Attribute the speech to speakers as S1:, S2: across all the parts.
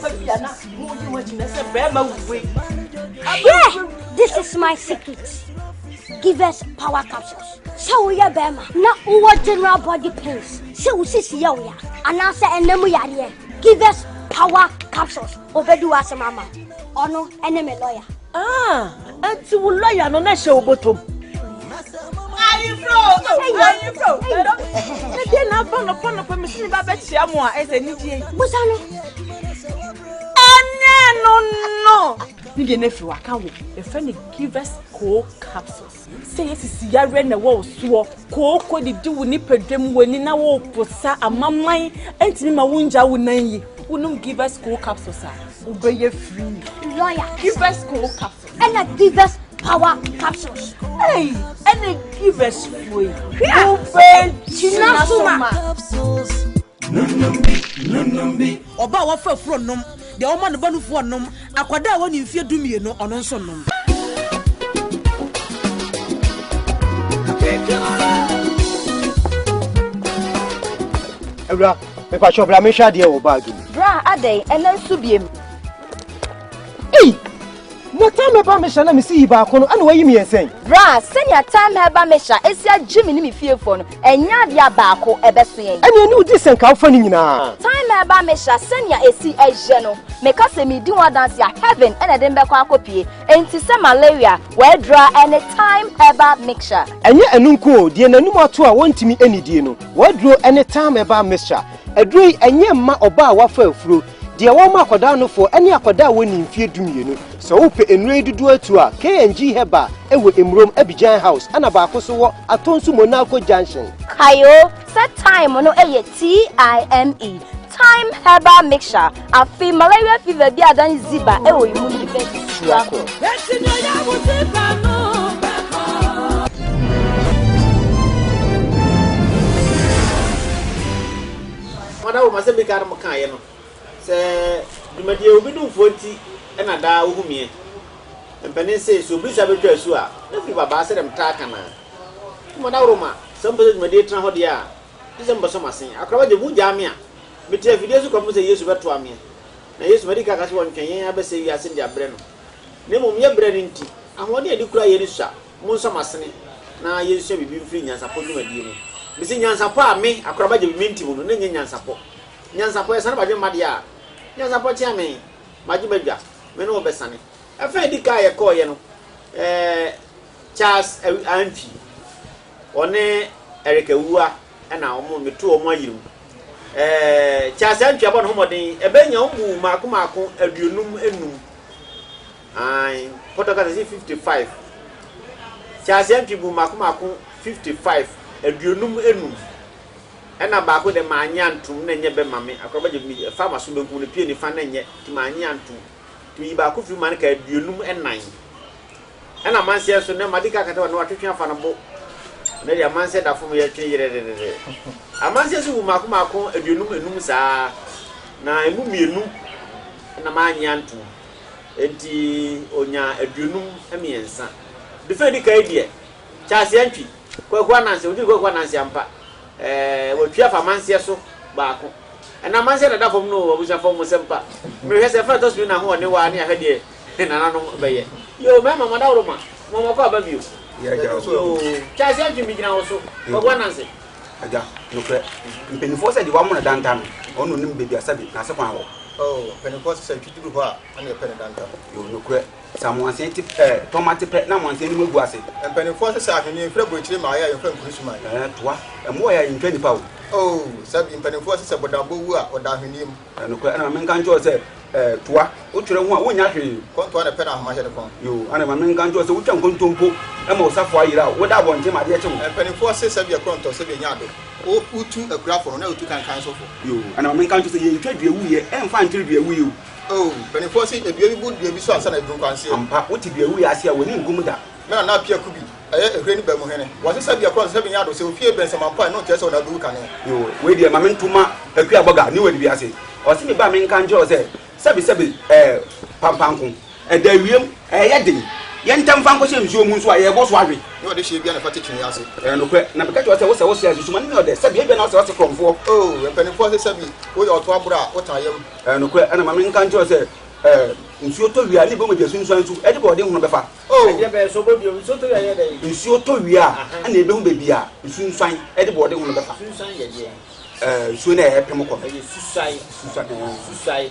S1: papa bi a na mo yi mo akyi na sɛ bɛrima wei.
S2: Hwɛ! This is my secret. Give us power capsules. Sɛ woyɛ bɛrima na wowɔ general body pains, sɛ wo sisi yɛ wo ya anaasɛ ɛnam mu yareɛ, give us power capsules. Obɛdi w'asɛm ama wo. Ɔno ɛne me lawyer.
S1: Ah, ɛnti wo lawyer no na ɛhyɛ wo bɔtɔm. Ayefro, ayefro. Ɛdeɛ na aba nɔpa nɔpa mesi me ba bɛkyia mo a ɛsɛ anigye yi.
S2: Busa no.
S1: Ɛnyɛ no no. Ne deɛ no afiri waka wo. Yɛfrɛ no Givers Co capsules. Sɛ yɛ sisi yareɛ na ɛwɔ wo soɔ, kooko didi wo nipadua mu w'ani na woposa amaman ɛntumi ma wongya wo nan yi. Wonom Givers Co capsules a, wobɛyɛ free.
S2: Lawyer.
S1: Givers Co capsules.
S2: Ɛna Givers power capsules.
S1: Hey, ɛna Givers foɔ yi. Wobɛgyina so ma.
S3: Ɔba a wafa afuro nnom, deɛ wɔma ne ba nufoɔ nnom, akwadaa a wadi mfeɛ dumienu, ɔno nso nnom.
S4: Awura, mepakyɛ bra mehwɛ adeɛ wɔ baage mu.
S5: Bra adɛn ɛnɛ nso biem.
S4: Ei! Na time herbal mixture na mesi yi baako no ɛna wayi mmiɛnsa yi.
S5: Bra sɛnea time herbal mixture esi agye me ne me fiefoɔ no ɛnyɛ adeɛ a baako ɛbɛso yɛn.
S4: Ɛne ɛne wodi sɛ nka wofa ne nyinaa.
S5: Time herbal mixture sɛnea esi ɛyɛ no meka sɛ medi ho adanse a heaven ɛna ɛde me bɛkɔ akɔpie enti sɛ malaria w'adura ɛne time herbal mixture.
S4: Ɛnyɛ ɛno nko o, deɛ n'anum ato a wɔntumi nnidie no, w'aduro ne Time Herbal Mixture. Aduro yi, ɛnyɛ mma ɔbaa a wafa afuro, deɛ wɔma akwadaa nofoɔ ne akwadaa a wɔnnii mfeɛ dumienu. Sɛ wopɛ nnuro yi dodoɔ atu a, K&G Herbal wɔ Emurom, Abidjan House ɛna baako nso wɔ Atonsu Monaco Junction.
S5: Kae o sɛ thyme no yɛ TIME, Thyme Herbal Mixture. Afei malaria fever bi a adan ziba wɔ yi mu no bi bɛtu akɔ.
S6: Mada wo masɛm bi ka no mo kaeɛ no sɛ dwumadie obi dumfoɔ nti na daa wohu meɛ. Mpanin se sɛ obi sa bɛtwa asu a na firi babaa sɛdeɛ metaa ka no a. Nti mada wo ma sɛ mopɛ sɛ dwumadie tena hɔ deɛ a gye sɛ mobɛsɔ m'asen. Akoraba gye mo gyaa me a mete afidie so kɔpem sɛ Yesu bɛtoa meɛ. Na Yesu madi ka aka sɛ wɔntwɛn yɛn abɛsɛe wiase no de abrɛ no. Na mmom yɛ berɛ no nti ahoɔden a yɛde kura yɛn no sua. Monsɔ m'asene na yɛnsua biribi mfiri nyansapɔ dwumadie mu. Mese nyansapɔ a me, Akoraba Gyebi, mente mu no, na ɛnyɛ nyansapɔ. Nyansapɔ, yɛsane badwemma deɛ a, nyansapɔ kyea me, magye m'adwa, me ne wo bɛsane. Ɛfa a ɛdi kan a yɛkɔeɛ no, eh, Charles Antwi, ɔne Eric Awuah na wɔn, metoo wɔn ayere mu. Eh, Charles Antwi abɔ ne ho mmɔden, ɛbɛnya wɔn bu mmaako mmaako 55. Ae, pɔtɔ kasa si 55. Kyɛ aseɛ ntwe bu mako mako 55, 55. Ɛna baako dɛ manye antom na ɛnyɛ bɛ ma me, akora bɛgye me fa maso benkum no pie nifa na ɛnyɛ, nti manye antom. Nti meyi baako firi mu ma no ka 54. Ɛna amanseɛ nso nɛ madi ka akata wɔ na watwetwe afa no bo. Nɛ deɛ amanseɛ da fam yɛtwe yerɛrerere. Amanseɛ nso bu mako mako 55 saa, na emu mmienu na manye antom. Enti ɔnyaa 53. Defa a ɛdi kan yi deɛ, Charles Antwi, Kwaku Ananse, ɔdii Kwaku Ananse ampa. Ɛɛ, watwi afa amanseɛ so baako. Ɛna amanseɛ dada fam no o, abusuafoɔ mo nsɛm pa. Mehwɛ sɛ ɛfa ɛtɔ so mmienu na ahoɔden wɔ ha ne ahwɛ deɛ nananom bɛyɛ. Yoo, mmarima mo adaworoma, mo mo akɔ aba bio. Yoo, Charles Antwi megyina wo so, Kwaku Ananse.
S7: Agya, nokorɛ, mpanimfoɔ sɛ deɛ wamona danta no, ɔno na ɔnim baabi a sɛbe n'ase kwan wɔ.
S8: Oh, mpanimfoɔ sɛ sɛ ntwi duru hɔ a, ɛna yɛpɛ ne danta.
S7: Yo, nokorɛ, sɛ amoanseɛ te ɛ, tɔma te pɛ na amoanseɛ anim agu ase.
S8: Mpanimfoɔ sɛ sɛ ahweneɛ mfiri aburokyire ma ayɛ a yɛmfa nkuru suman.
S7: Ɛ, toa, mmoa yɛ a yɛntwa nnipa o.
S8: Oh, sɛbi, mpanimfoɔ sɛ sɛ bɔdambɔ wu a, ɔda ahweneɛ mu.
S7: Ɛ, nokorɛ, ɛna ma menka nkyerɛ wo sɛ, ɛ, toa, wotwerɛ ho a, wonnya hwee.
S8: Kɔntoa na ɛpɛ na ahoma hyɛ ne kɔn.
S7: Yo, ɛna ma menka nkyerɛ wo sɛ wotwa nkontompo ma wo safoa yera a, woda abɔnten ma adeɛ kye wo.
S8: Mpanimfoɔ se sɛbi ɛkorɔ ntɔ, sɛbi ɛnya ado. Wo, wotu akurafo no, na wotu kankan nso fo.
S7: Yo, ɛna ma menka nkyerɛ wo sɛ yɛntwa dua wuiɛ ɛmfa nkyere dua wuiɛ o.
S8: Oh, mpanimfoɔ se dua bi bu dua bi so ansa na aduru nkwanseɛ.
S7: Ampa, wote dua wuiɛ ase a, w'ani nku mu da.
S8: Me nana Appiah Kubi, ɛyɛ Ehwire ne Bamu hene. Wɔse sɛbi ɛkorɔ ntɔ, sɛbi ɛnya ado, sɛ ofie bɛn Sɛmampo a, ɛno nkyerɛ sɛ ɔna abɛwu kane.
S7: Yo, wei deɛ ma mento ma Akua Bɔga ne wadi wiase. Ɔse me ba menka nkyerɛ wo sɛ sɛbi sɛbi ɛɛ pampanko ɛda wiem ɛyɛ den. Yɛntɛm mfa nkɔhyɛ nsuo mu nso a, yɛrebɔ so awe.
S8: Ne ɔde hyeɛ biara na ɛfa te kyiniiɛ ase.
S7: Ɛyɛ nokorɛ, na meka kyerɛ wo sɛ, wo sɛ wose a, susuma no nyɛ ɔdɛ, sɛbi ebia na wosɛ wose korɔmfoɔ.
S8: Oh, mpanimfoɔ se sɛbi woyɛ ɔto aboro a, wotan yam.
S7: Ɛyɛ nokorɛ, ɛna ma menka nkyerɛ wo sɛ, ɛɛ, nsuo tɔ wie a, ne ɛbɛmu de asunsuan nsu de bɔɔden hono bɛfa.
S8: Oh!
S6: Ɛdeɛ bɛyɛ sɛ ɔbɔ dua, nsuo tɔ wie a ɛyɛ dɛn?
S7: Nsuo tɔ wie a, ɛna ɛbɛhu baabi a nsunsuan de bɔɔden hono bɛfa.
S6: Sunsuan yɛ deɛn?
S7: Ɛɛ, nsuo no a ɛrepem kɔ no.
S6: Ɛyɛ susuae.
S7: Susuae, ɛɛ.
S6: Susuae.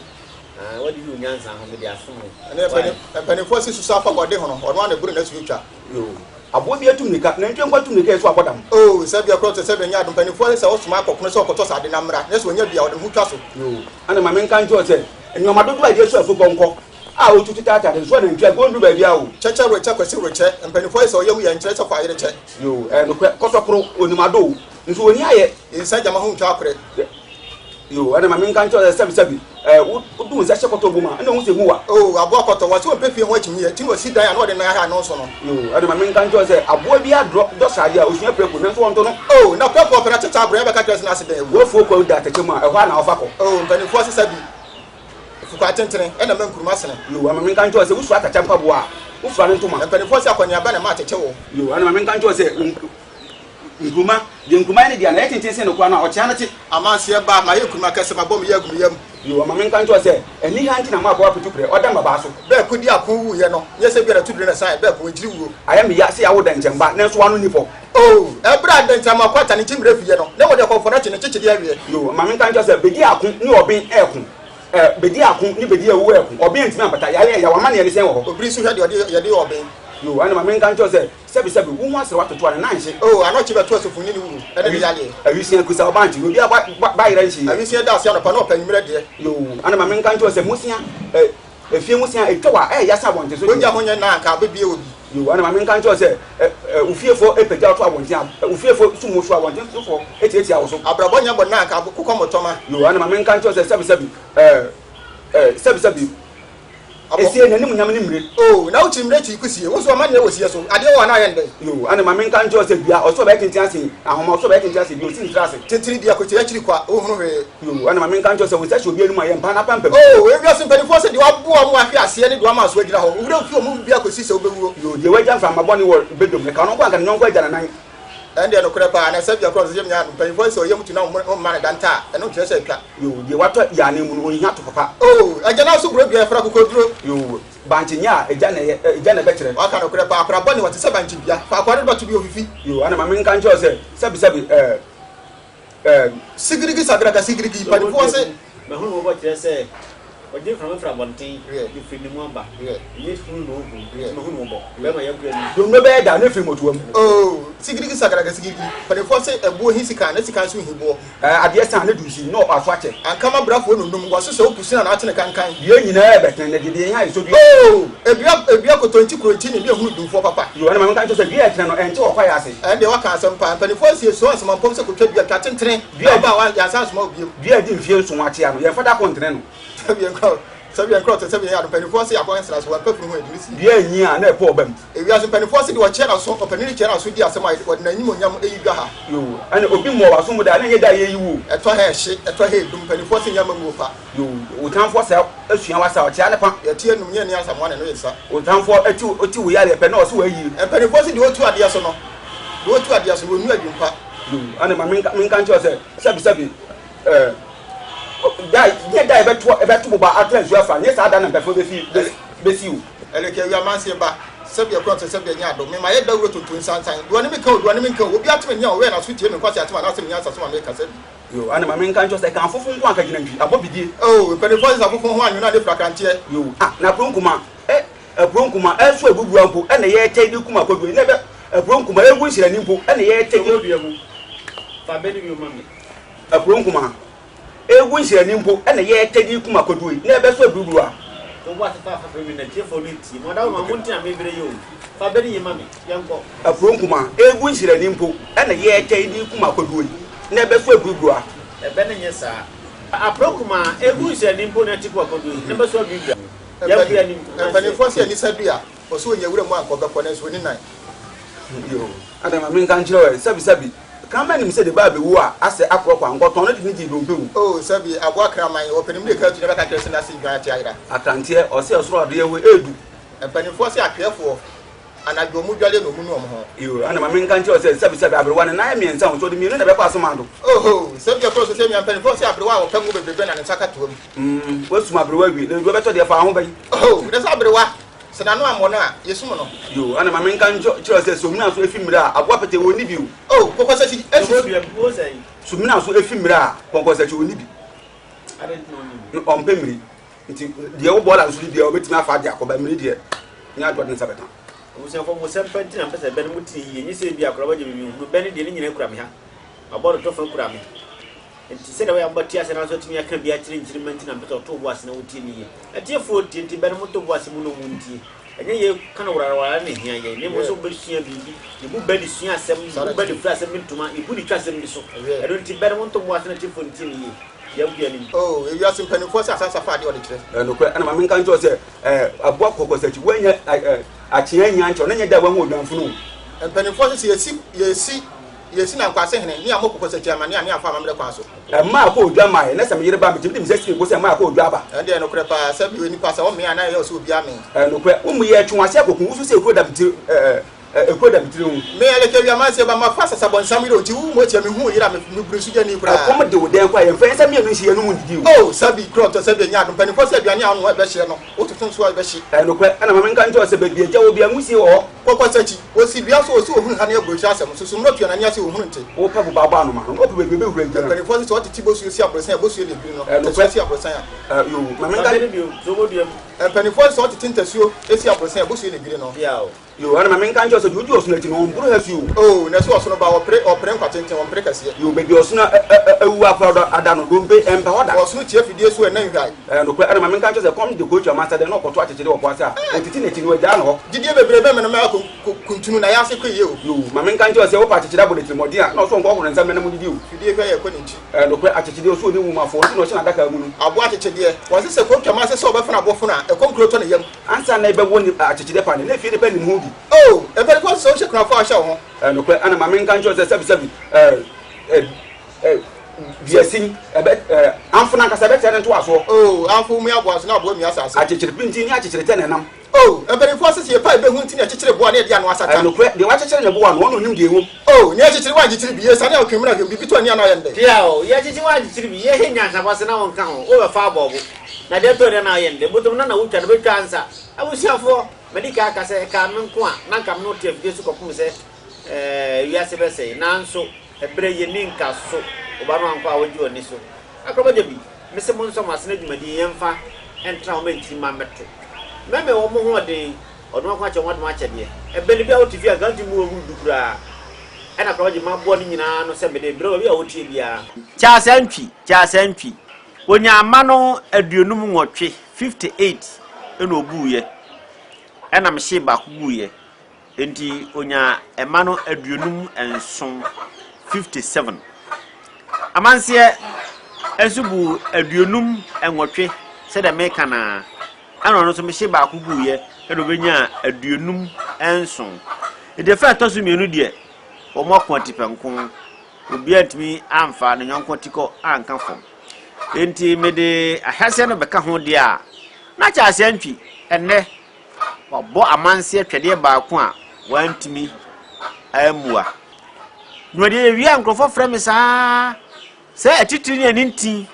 S6: Ah, wode yi wo nyansa ho, mede asom wo.
S8: Ɛnɛ
S6: Why?
S8: mpanimfoɔ se susu afa bɔde ho no, ɔno ara na ɛboro n'asuo twa.
S7: Yoo. Aboa bi atu mmirika, nantwie nko atu mmirika ɛso abɔ dam.
S8: Oo, sɛ bia korɔ te sɛ bɛnyɛ ade, mpanimfoɔ se sɛ wosoma akɔkono sɛ ɔkɔtɔ sade na mmra, na sɛ ɔnya bi a, ɔde ne ho twa so.
S7: Yoo. Ɛna ma menka nkyerɛ wo sɛ, nnoɔma dodoɔ a ɛde asu afupɔnkɔ a ɔtutu taataa de nso anantwie a, ɔnnuru baabiara o.
S8: Kyɛkyɛ rekyɛ, Kwasi rekyɛ, mpanimfoɔ se sɛ ɔyam yɛ nkyerɛ sɛ kɔ ayere kyɛ.
S7: Yoo, ɛyɛ nokorɛ, kɔtɔkoro, ɔnim ade o, nso ɔnni ayɛ.
S8: Nsa gyama ho ntwa akorɛ.
S7: Yoo, ɛna ma menka nkyerɛ wo sɛ sɛbisɛbi, ɛɛ, wo, wode wo nsa hyɛ kɔtɔ bu mu a, ɛna ohu sɛ emu wa.
S8: Oo, aboa kɔtɔ, wɔse ɔmpɛ fie ho akyinnyeɛ, nti na ɔsi dan a na ɔde nan ahwɛ ano nso no.
S7: Yoo, ɛna ma menka nkyerɛ wo sɛ aboa bi adrɔ dɔ sradeɛ a, osua prako, nanso wɔnto no.
S8: Oo, na prako ɔpɛ na tete aborɔ, yɛbɛka kyerɛ sɛ n'ase bɛn awu.
S7: W'afuo kwawu da atɛkyɛ mu a, ɛhɔ ara na ɔfa kɔ.
S8: Oo, mpanimfoɔ se sɛbi, fukɔ atentene, ɛna ɛma nkuruma sene.
S7: Yoo, ɛna ma menka nkyerɛ wo sɛ wosua atɛkyɛ mpaboa a, wofura ne ntoma.
S8: Mpanimfoɔ se akɔneaba na ɛma atɛkyɛ wɔ.
S7: Yoo, ɛna ma menka nkyerɛ wo sɛ, Nkruma, deɛ nkruma yɛ ne dea no, ɛyɛ tenten sen no koraa no a, ɔkyea no te.
S8: Amanseɛ ba, mayɛ nkruma kɛse, mabɔ me yea agu me yam.
S7: Yoo, ma menka nkyerɛ wo sɛ, aniha nti na m'akoa aputu prɛ, ɔda mmabaa so.
S8: Bɛɛ ko di ako wuiɛ no, nyɛ sɛ biara tuduro na ɛsaeɛ, bɛɛ ko nkyiri wuo.
S7: Ayɛ me ya sɛ yɛawo dɛnkyɛm ba, nanso w'ano nni fɔ.
S8: Oo, ɛberɛ a dɛnkyɛm ako ata ne nkyimmerɛ fiiɛ no, na wɔde akɔmfoɔ no akye ne nkyekyedeɛ aweɛ.
S7: Yoo, ma menka nkyerɛ wo sɛ, bedi ako ne ɔben reko, ɛ, bedi ako ne bedi awu reko, ɔben antumi ampata, yare ɛya, w'amanneɛ ne sɛn wɔ hɔ?
S8: Obiri nso hwɛ deɛ ɔde yɛde yɛ ɔben.
S7: Yoo, ɛnna ma menka nkyerɛ wo sɛ, Sɛbisɛbi, wo ho asere watoto a, ne nan nhye.
S8: Oh, anɔkye bɛto asofo ne ne wuru ne ne yareɛ.
S7: Awisia kusa ɔba nkye, na obiara ba, ba, ba yera nhyee.
S8: Awisia da ase anɔpa na ɔpɛ anwummerɛ deɛ.
S7: Yoo, ana ma menka nkyerɛ wo sɛ, mmosea, ɛ, efie mmosea a etwa wo a, ɛyɛ ya sen abɔnten so deɛ.
S8: Wogya ho nyɛ na anka abɛbue obi.
S7: Yoo, ana ma menka nkyerɛ wo sɛ, ɛ, ɛ, wo fiefoɔ repagya wo to abɔnten a, ɛ, wo fiefoɔ sum wo so a, abɔnten sofoɔ tiatia wo so.
S8: Abrabɔ nyɛ bɔne na anka kokɔ mmɔtɔma.
S7: Yoo, ana ma menka nkyerɛ wo sɛ, sɛbisɛbi, ɛ, ɛ, sɛbisɛbi, Esie n'animuonyam ne mmire.
S8: Oh, na wokyi mmire kyi kusie. Wo nso ɔma nea ɛwɔ sie so. Adeɛ wɔ hɔ na ayɛ no dɛn?
S7: Yoo, ɛne ma menka nkyerɛ wo sɛ dua, ɔsoro bɛyɛ tenten asen ahoma, ɔsoro bɛyɛ tenten asen dua, osi ntira ase.
S8: Tentene dua kɔsi akyiri kwa, wonhunu hwee.
S7: Yoo, ɛne ma menka nkyerɛ wo sɛ wo nsa hyɛ obi anum a, yɛ mpaa n'apampam.
S8: Oh, ewiase mpanimfoɔ se deɛ waboa wɔn ahwe aseɛ ne deɛ wama aso agyina hɔ. Wo werɛ mfi wɔn mu biara kɔsi sɛ wobɛwuo.
S7: Yoo, deɛ wagya mframa bɔne wɔ badwam, ɛka ɔno nko anka ne yɔnko agya ne nan.
S8: Ɛndeɛ nokorɛ paa, na ɛsɛ bia korɔ sɛ yɛmnya no, mpanyinfoɔ sɛ ɔyam tu na womma no danta a, ɛno nkyerɛ sɛ atwa.
S7: Yoo, deɛ watɔ yɛ anan mu no, ɔnhia to papa.
S8: Oh, agya nan so buro dua, ɛfra kokoduro.
S7: Yoo, bankye nyɛ a, agya na ɛyɛ, agya na ɛbɛkyerɛ.
S8: Waka nokorɛ paa, akora bɔne, ɔte sɛ bankye dua, faako a ne dɔ to bi ofifi.
S7: Yoo, ɛna ma menka nkyerɛ wo sɛ, sɛbi sɛbi, ɛɛ, ɛɛ.
S8: Sigirigi sagraka sigirigi, mpanyinfoɔ se.
S6: Mahunu mmɔbɔ kyerɛ sɛ ɔgye mframa firi abɔnten de firi ne mu aba. Ɛnyɛ hunu na ɔhu, nti mahunu mmɔbɔ. Bɛrima yɛnkɔ anim.
S7: Donno bɛyɛ da ne firi motoa mu.
S8: Oh, sigirigi sagraka sigirigi, mpanimfoɔ se ɛboɔ hi sika na sika nso hi boɔ.
S7: Ɛɛ, adeɛ sa ne dunsin na aso akyɛ.
S8: Ankama brafoɔ nunum, wɔse sɛ wopu sini anaa atene kankan.
S7: Dua nyinaa ɛbɛtene, na deɛ deɛ hia ɛsɔ dua.
S8: Oh, edua, edua kotonkyi kuronkyi ne deɛ hunu dumfoɔ papa.
S7: Yo, ɛna ma menka nkyerɛ sɛ dua a ɛtene no, ɛnte wɔ kwaeɛ ase.
S8: Ɛndeɛ woaka asɛm paa. Mpanimfoɔ asie sua asemampɔm sɛ kotwa dua, twa tentene.
S7: Dua a
S8: Aba a yɛansan ansoma wo bio.
S7: Dua a adi mfeɛ nson akyea no, yɛmfa da koro ntene no.
S8: Sɛbi yɛn kura sɛbi yɛn kura ɔte sɛbi yɛn yɛ ado mpanimfoɔ se akɔ nsra so wɔmpɛ funu ho adi ne sie.
S7: Dua anyin a na ɛpɔ ɔba mu.
S8: Ewiase mpanimfoɔ se deɛ ɔkyea n'aso ɔpanin kyea n'aso di asɛm a wɔde n'animuonyam yi dwa ha.
S7: Yoo, ɛna obi mmɔɔ w'aso mu da a na ɛnyɛ da a yɛyi wo o.
S8: Ɛtɔ ha ɛhye, ɛtɔ ha edum, mpanimfoɔ se nyɛ amammuo pa.
S7: Yoo, wo tamfoɔ sɛ asua w'asa a, ɔkyea ne pa.
S8: Yɛte anum nyɛ nni asamoa na ɛno yɛ nsa.
S7: Wo tamfoɔ te wo yareɛ pɛ na ɔse w'ayie.
S8: Mpanimfoɔ se deɛ ɔtu adeɛ so no, deɛ ɔtu adeɛ so no, ɔnnu adwumpa.
S7: Yoo, ɛna ma menka menka nkyerɛ wo sɛ, sɛbi sɛbi, ɛɛ, da nyɛ da a yɛbɛto yɛbɛto boba atra nsuo afa, nyɛ saa da na mpɛfoɔ bɛfi bɛsi bɛsi o.
S8: Ɛlɛkɛ awia amanseɛ ba, sɛbi ɛkorɔ te sɛbi ɛnyɛ adom, mema yɛ dawuro tonto nsansan, deɛ ɔne me ka o, deɛ ɔne me nka o, obi ate me nne a ɔwɛn n'aso tie me nkwasi atem anaasɛ me nyansa so ma meka, sɛbi.
S7: Yoo, ɛna ma menka nkyerɛ wo sɛ, ɛka afofo nko anka gyina ntwi, abɔ bidie.
S8: Oh, mpanimfoɔ sesa afofo ho anwene a ne fira kranteɛ.
S7: Yoo, ah, na kuro nkuma, eh, Aburo nkuma ɛso abubua mpo ɛna yɛtɛ de kum akɔdua yi na ɛbɛ aburo nkuma egu nhyirani mpo ɛna yɛtɛ de.
S6: Dua mu fa bɛ no bio ma me.
S7: Aburo nkuma egu nhyirani mpo ɛna yɛtɛ de kum akɔdua yi na ɛbɛ so aburuburo a.
S6: Wo bo ase fa fa fɛ mi na tiefoɔ no ntie. Mo adawoma mo nti na mebrɛ yi o. Fa bɛ no yi ma me. Yɛnkɔ.
S7: Aburo nkuma egu nhyirani mpo ɛna yɛtɛ de kum akɔdua yi na ɛbɛ so aburuburo a.
S6: Ɛbɛ no nyɛ saa. Aburo nkuma egu nhyirani mpo na ɛte kum akɔdua yi na ɛbɛ so aburuburo a.
S8: Mpanimfoɔ se anisa dua, ɔsɛ ɔnya wura mu anka ɔbɛkɔ nanso ɔnni nan.
S7: Yoo, adɛn ma menka nkyerɛ wo ɛ, sɛbi sɛbi, kraman nim sɛ ne ba abɛwu a, asɛ akorɔ kɔ a, nkɔtɔn no de ne gyee dompe mu.
S8: Oh, sɛbi, aboa kraman, ɔpɛ ne mmirika atu na bɛka kyerɛ sɛ n'ase dwan ate ayera.
S7: Akranteɛ, ɔse ɔsoro adeɛ hɔ ɛɛdu.
S8: Mpanimfoɔ se atweɛfoɔ. Anadwo ɔmo dwale na ɔmo nu ɔmo ho.
S7: Yoo, ɛna ma menka nkyerɛ wo sɛ, sɛbesɛbe aberewa no nan yɛ mmiɛnsa o, nso ɔde mmienu na ɛbɛkɔ asomaado.
S8: Oho, sɛbi ɛkɔɔ so sɛ nea mpanimfoɔ se aberewa a ɔpɛ ngo bebrebe na ne nsa ka toa mu.
S7: Mm, woasum aberewa awie, na deɛ ɔbɛtɔ deɛ fa ho bɛn?
S8: Oho, na sɛ aberewa, sɛ n'ano ammɔ no a, yɛsum no.
S7: Yoo, ɛna ma menka nkyerɛ wo sɛ, sumina so efi mmerɛ a, aboa pɛtɛɛ ɔnni bi o.
S8: Oh, kɔkɔsakyi, esi.
S7: Sumina so efi mmerɛ a, kɔnkɔnsakyi ɔnni bi. Ɔmpɛ mmiri. Nti deɛ wo bɔɔla nso no biara ɔbɛtumi afa de akɔ ba mmiri deɛ nyɛ adeɛ ɔde ne nsa bɛka.
S6: Abusuafoɔ mo sɛmpa nti na mpɛ sɛ bɛ no mo tiri yie nyɛ sɛ ebia akwadaa bɛgye me menhunu bɛ no deɛ ne nyinaa kura me ha mabɔ no tɔfa kura me nti sɛdeɛ ɛbɛyɛ a mobɛte ase nanso atumi aka bi akyerɛ nkyirimma nti na mpɛ sɛ ɔto wo bo ase na wotie ne yie atiefoɔ ntie nti bɛ no moto bo ase mu na ɔmo ntie ɛnyɛ yɛ ka no warawara na ɛhia yɛn na mmom sɛ wobɛsua biribi yɛbu bɛ de sua asɛm yɛbu bɛ de firi asɛm bi ntoma yɛbu de twa asɛm bi so ɛno nti bɛ no monto bo ase na atiefoɔ ntie ne yie. Yɛnkɔ
S8: anim. Oh, ewiase mpanimfoɔ sɛ asaase afa adeɛ ɔde kyerɛ.
S7: Ɛyɛ nokorɛ, ɛna ma menka nkyerɛ wo sɛ, ɛɛ, aboa kɔkɔsakyi, woannya ɛ, akyea annya ankyɛ wo, na nyɛ da a woahu odwanfunu o.
S8: Mpanimfoɔ sɛ, sɛ yɛsi, yɛsi, yɛsi Nankwase hene, ne yɛammɔ kɔkɔsakyi amanneɛ a, ne yɛamfa amammerɛ kwan so.
S7: Ɛmma akɔ odwa mmaeɛ, na sɛ me yere ba a, metumi de me nsa si me bo sɛ mma akɔ odwa aba.
S8: Ɛnde ɛyɛ nokorɛ paa, sɛ bio, nipa, sɛ ɔmmee a, na ɛyɛ wo sɛ obiara mee.
S7: Ɛyɛ nokorɛ, wo mmeyɛɛ twe w'ase akɔku wo so sɛ ekuro da me tiri, ɛ, Ekuro da me tiri ho.
S8: Me Aleke awia manseɛ ba mafa sasabɔnsam yere o nti wo motia me hu wo yere a me me buru so gyani koraa.
S7: Ɛkɔm de wo dɛn koraa yɛnfa yɛn nsa mmienu nhyɛ yɛn anum ndidi o.
S8: Oh sabi korɔ ntɔ sabi ɛnyɛ adom mpaninfoɔ sɛ aduane a wonoa ɛbɛhyeɛ no wo toto nso a ɛbɛhye.
S7: Ɛyɛ nokorɛ ɛna ma menka nkyerɛ wo sɛ baabi agya wɔ biara nwusie wɔ hɔ.
S8: Kɔkɔ sakyi, wɔsi dua so ɔsi ohunu ha ne aburokyire asɛm nso so mmerɛ tua n'ani ase ohunu nte.
S7: Wopɛ boba bɔ anoma no na wopɛ baabi obɛwura gyina.
S8: Mpaninfoɔ se sɛ ɔtete bosuo si aborosan a bosuo na ɛdwiri no,
S7: Ɛyɛ
S8: ntasuo
S7: nokorɛ
S8: si aborosan a.
S7: Ɛɛ yoo ma menka.
S6: Fa bɛ no bio, so wobɔdua mu.
S8: Mpaninfoɔ se sɛ ɔtete ntasuo si aborosan a bosuo na ɛdwiri no.
S6: Bia o.
S7: Yoo, ɛna ma menka nkyerɛ wo sɛ deɛ ɔdi ɔsono akyi no, ɔmboro ha su o.
S8: Oo, na ɛso ɔsono ba, ɔpere, ɔpere nkwa tenten, ɔmpere kɛseɛ.
S7: Yoo, baabi a ɔsono ɛ, ɛ, ɛ, awu akora da, ada no, dompe ɛmpa hɔ da.
S8: Ɔsono tia fidie so ɛna nhwae.
S7: Ɛyɛ nokorɛ, ɛna ma menka nkyerɛ wo sɛ kɔm de kɔɔtwa masa dɛn na ɔkɔto akyekyere wɔ po ase a, ɔtete n'akyi no, wagyaa no hɔ.
S8: Gyidie bebree bɛmene mɛa ko, ko, kuntunu, na yɛase kɔ yie o.
S7: Yoo, ma menka nkyerɛ wo sɛ wopɛ akyekyere abɔ no atirimuɔden a, na ɔso ɔnkɔhoro ne nsa mmɛ na modidi o.
S8: Fidie hwɛ yɛ kɔ ne nkyi.
S7: Ɛyɛ nokorɛ, akyekyedeɛ ɔso ɔni nwomafoɔ nti na ɔhyɛ n'adaka mu no.
S8: Aboa akyekyedeɛ, wɔse sɛ kɔɔtwa mase sɛ ɔbɛfono abofono a, ɛkɔm kuro tɔ ne yam.
S7: Ansa na ebɛwo ne akyekyedeɛ pa no, na efie nipa nim ho bi.
S8: Oh, mpanyinfoɔ sɛ wohyɛ kunafoɔ a ɔhyɛ wo ho.
S7: Ɛyɛ nokorɛ, ɛna ma menka nkyerɛ wo sɛ sɛbisɛbi, ɛɛ, ɛ, ɛ, duasin, ɛbɛ, ɛ, amfo no ankasa ɛbɛkyerɛ ne ntoasoɔ.
S8: Oh, amfo mia aboa so na aboa mia asase.
S7: Akyekyere pintinn ne akyekyere tɛ na ɛnam.
S8: Oh, mpanyinfoɔ sɛ sɛ yɛpa ebehu nti na yɛkyekyere boa na yɛde ano asata.
S7: Ɛyɛ nokorɛ, deɛ wakyekyere ne boa no, ɔno na onim deɛ ɛwom.
S8: Oh, nea yɛkyekyere woankyekyere bi, yɛsiane a ɔtwe mena hwɛ mu, biribi tɔ ani a na ayɛ no dɛn?
S6: Tia o, yɛkyekye woankyekyere bi, yɛhɛ nyansapɔ ase na wonka ho, wobɛfa abɔɔbo. Na deɛ ɛtɔ dɛ na ɔyɛ no dɛ, botom no na wotwa no bɛtwa ansa. Abusuafoɔ, madi kan aka sɛ ɛkaa me nko a, na anka me ne wo te afidie so kɔpem sɛ ɛɛ wiase bɛsɛe. Nanso, ɛberɛ yi ani nka so, wo ba no ankɔ a wagye w'ani so. Akorɔbɔgya bi, mese monsɔ mo asene dwumadie yi yɛmfa ntra hɔ ma nkyirimma mmɛto. Mɛmɛ wɔn ho ɔden, ɔdom ako akyɛ wɔn adom akyɛdeɛ. Ɛbɛn no bi a wote fie a anka wontumi mmu wɔn huru du koraa. Ɛna akorɔbɔgya maboa ne nyinaa ano sɛ mede rebrɛ wo baabi a woteɛ biara. Charles Antwi, Charles Antwi, Ɔnyaa mma no 58, 58, ɛna ɔbuuiɛ, ɛna mehyee baako guiɛ, enti ɔnyaa mma no 57, 57. Amanseɛ nso buu 58 sɛdeɛ meka no ara, ɛna ɔno nso mehyee baako guiɛ, ɛna ɔbɛnyaa 57. Enti ɛfɛ a ɛtɔ so mmienu deɛ, wɔn ako atipɛnko. Obiara antumi amfa ne yɔnko atikɔ anka fam. Enti mede ahyɛaseɛ no bɛka ho deɛ a, na Charles Antwi ɛnnɛ wabɔ amanseɛ twɛdeɛ baako a wantumi ammua. Dwumadie yɛwie a nkurɔfoɔ frɛ me saa sɛ atitire ne anintin,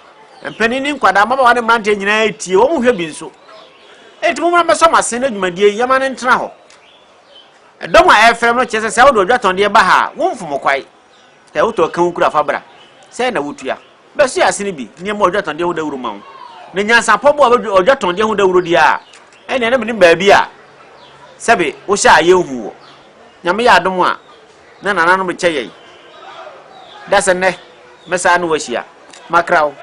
S6: mpanin ne nkwadaa, mmabaawa ne mmeranteɛ nyinaa tie, wɔn hwɛ bi nso. Enti mommra mmɛsɔ m'asen na dwumadie yi yɛma no ntena hɔ. Ɛdɔm a ɛrefrɛ no kyerɛ sɛ sɛ wode odwatɔndeɛ ba ha a, womfom kwae. Sɛ wotɔ ka wo kura fa bra. Sɛn na wotua? Bɛsoɛ ase no bi, nneɛma a odwatɔndeɛ ho dawuro ma wo. Na nyansapɔ bo a odwatɔndeɛ ho dawuro deɛ a, ɛnneɛ na menim baabi a sɛbe wohyɛ a yɛnhu wɔ. Nyame yɛ adom a, na nananom rekyɛ yɛn. Da sɛ nnɛ, mɛsan ne wo ahyia. Makra wo.